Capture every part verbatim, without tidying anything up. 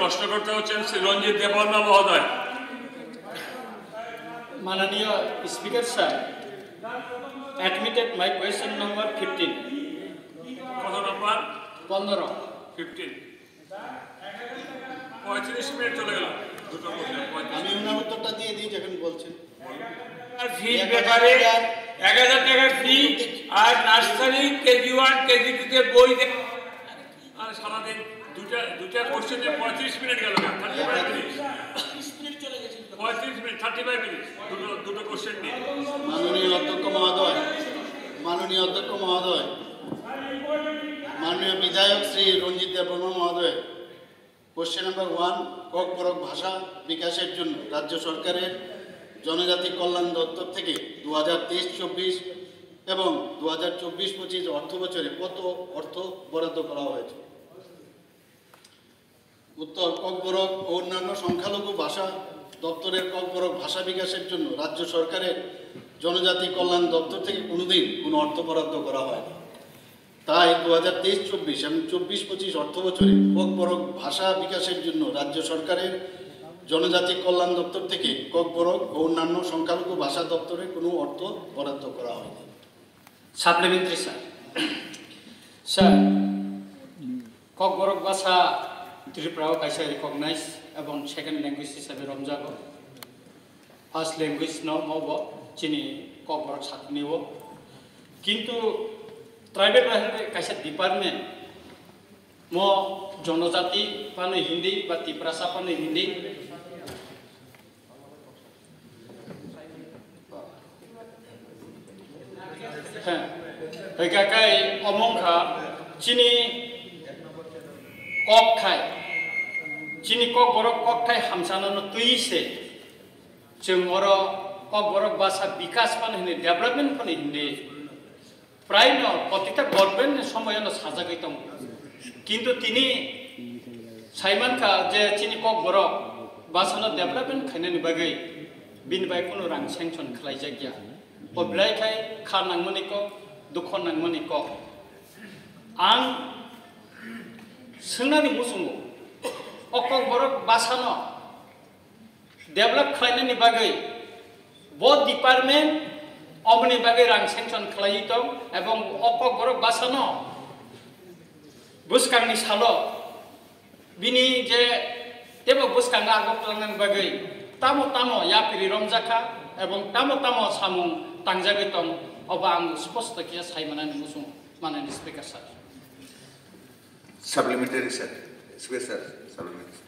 প্রশ্নকর্তা হচ্ছেন শ্রী রঞ্জিত দেববর্মা মহোদয়। মাননীয় speaker sir, admitted my question number fifteen। কত নম্বর? পনেরো। ফিফটিন। পঁয়ত্রিশ মিনিট চলে গেল। দুটো প্রশ্ন, পঁয়ত্রিশ। আমি ওনার উত্তরটা দিয়ে দিই, যেখানে বলছেন। আর ফির ব্যাপারে এক হাজার টাকার ফি আর nursery, KG one, KG two তে বই দে-, আর সারাদিন দুটা, দুটা কোশ্চেনে পঁয়ত্রিশ মিনিট গেল, থার্টি ফাইভ মিনিট। পঁয়ত্রিশ মিনিট, থার্টি ফাইভ মিনিট, দুটো, দুটো কোশ্চেন নিয়ে। মাননীয় অধ্যক্ষ মহোদয়, মাননীয় অধ্যক্ষ মহোদয়, মাননীয় বিধায়ক শ্রী রঞ্জিত দেববর্মা মহোদয়, কোশ্চেন নাম্বার ওয়ান, ককবরক ভাষা বিকাশের জন্য রাজ্য সরকারের জনজাতি কল্যাণ দপ্তর থেকে দু হাজার তেইশ চব্বিশ এবং দু হাজার চব্বিশ পঁচিশ অর্থ বছরে কত অর্থ বরাদ্দ করা হয়েছে? উত্তর, ককবরক ও অন্যান্য সংখ্যালঘু ভাষা দপ্তরের ককবরক ভাষা বিকাশের জন্য রাজ্য সরকারের জনজাতি কল্যাণ দপ্তর থেকে কোনোদিন কোনো অর্থ বরাদ্দ করা হয়নি। তাই দু হাজার তেইশ চব্বিশ এবং চব্বিশ পঁচিশ অর্থ বছরে ককবরক ভাষা বিকাশের জন্য রাজ্য সরকারের জনজাতি কল্যাণ দপ্তর থেকে ককবরক ও অন্যান্য সংখ্যালঘু ভাষা দপ্তরে কোনো অর্থ বরাদ্দ করা হয়নি। Supplementary, sir. Sir, Kokborok basa Tripura o kaisa recognized ebong second language hisabe romjago. First language no mo bo chini Kokborok sakni o. Kintu tribal bahai kaisa department mo jonojati pano Hindi ba Tiprasa pano Hindi. Hwnkha khe omo wngkha chini kok thai, chini Kokborok kok thai hamsano twi se chwng oro Kokborok basa bikas phano hwnwi, development phano hwnwi. Prai no protita government ni somoy no sajagwi tongo. Kintu tini saimankha je chini Kokborok basa no development khainani bagwi bini bai kunu rang sanction khlaijakya. O belai khai kha nangmani kok, dukho nangmani kok. Ang swngnani muchungo, o Kokborok basa no develop khlainani bagwi bo department oboni bagwi rang sanction khlaiwi tong, ebong o Kokborok basa no bwskangni salo bini je tebo bwskango agok tlangnani bagwi tamo tamo yapri romjakha ebong tamo tamo samung tangjagwi tong, obo ang sposto khe sai manani muchung manani speaker sir. Supplementary, sir. Speaker, sir, supplementary.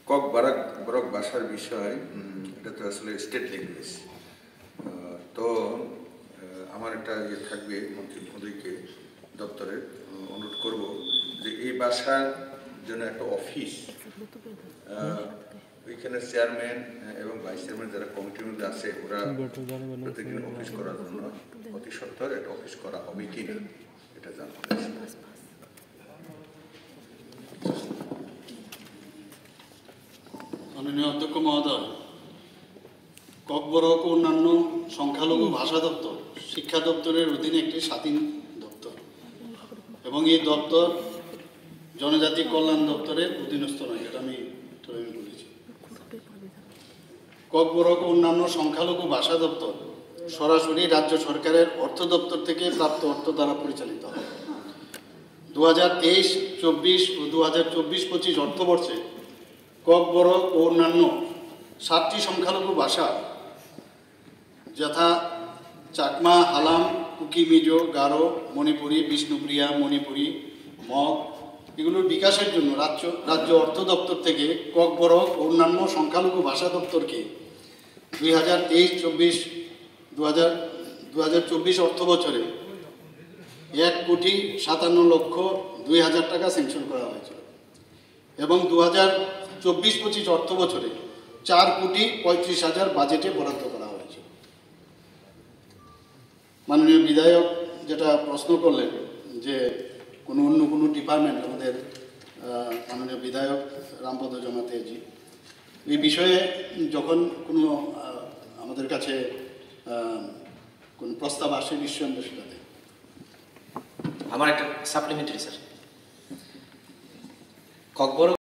Kokborok, বরক ভাষার বিষয়, উম, এটা তো আসলে state language. আহ, তো, আহ, আমার একটা ইয়ে থাকবে মন্ত্রী মহোদয়কে, দপ্তরের, আহ, অনুরোধ করব যে এই ভাষার জন্য একটা অফিস, আহ, ওইখানে চেয়ারম্যান, আহ, এবং ভাইস চেয়ারম্যান যারা কমিটির মধ্যে আছে, ওরা প্রত্যেকদিন অফিস করার জন্য অতি সত্বর একটা অফিস করা হবে কিনা, এটা জানতে চাই। মাননীয় অধ্যক্ষ মহোদয়, ককবরক ও অন্যান্য সংখ্যালঘু ভাষা দপ্তর শিক্ষা দপ্তরের অধীনে একটি স্বাধীন দপ্তর এবং এই দপ্তর জনজাতি কল্যাণ দপ্তরের অধীনস্থ নয়, এটা আমি, এটা আমি বলেছি। ককবরক ও অন্যান্য সংখ্যালঘু ভাষা দপ্তর সরাসরি রাজ্য সরকারের অর্থ দপ্তর থেকে প্রাপ্ত অর্থ দ্বারা পরিচালিত হয়। দু হাজার তেইশ চব্বিশ ও দু হাজার চব্বিশ পঁচিশ অর্থবর্ষে ককবরক ও অন্যান্য সাতটি সংখ্যালঘু ভাষা যথা চাকমা, হালাম, কুকি, মিজো, গারো, মণিপুরি, বিষ্ণুপ্রিয়া, মণিপুরি, মগ, এগুলোর বিকাশের জন্য রাজ্য, রাজ্য অর্থ দপ্তর থেকে ককবরক ও অন্যান্য সংখ্যালঘু ভাষা দপ্তরকে দুই হাজার তেইশ চব্বিশ, দু হাজার, দু হাজার চব্বিশ অর্থ বছরে এক কোটি সাতান্ন লক্ষ দুই হাজার টাকা স্যাংশন করা হয়েছিল এবং দু হাজার চব্বিশ পঁচিশ অর্থ বছরে চার কোটি পঁয়ত্রিশ হাজার বাজেটে বরাদ্দ করা হয়েছিল। মাননীয় বিধায়ক যেটা প্রশ্ন করলেন যে কোনো অন্য কোনো ডিপার্টমেন্ট আমাদের, আহ, মাননীয় বিধায়ক রামপদ জমাতিয়াজি এই বিষয়ে যখন কোনো, আহ, আমাদের কাছে, আহ, কোনো প্রস্তাব আসে নিশ্চয়ই আমরা সেটা দেব। আমার একটা সাপ্লিমেন্টারি, স্যার। ককবরক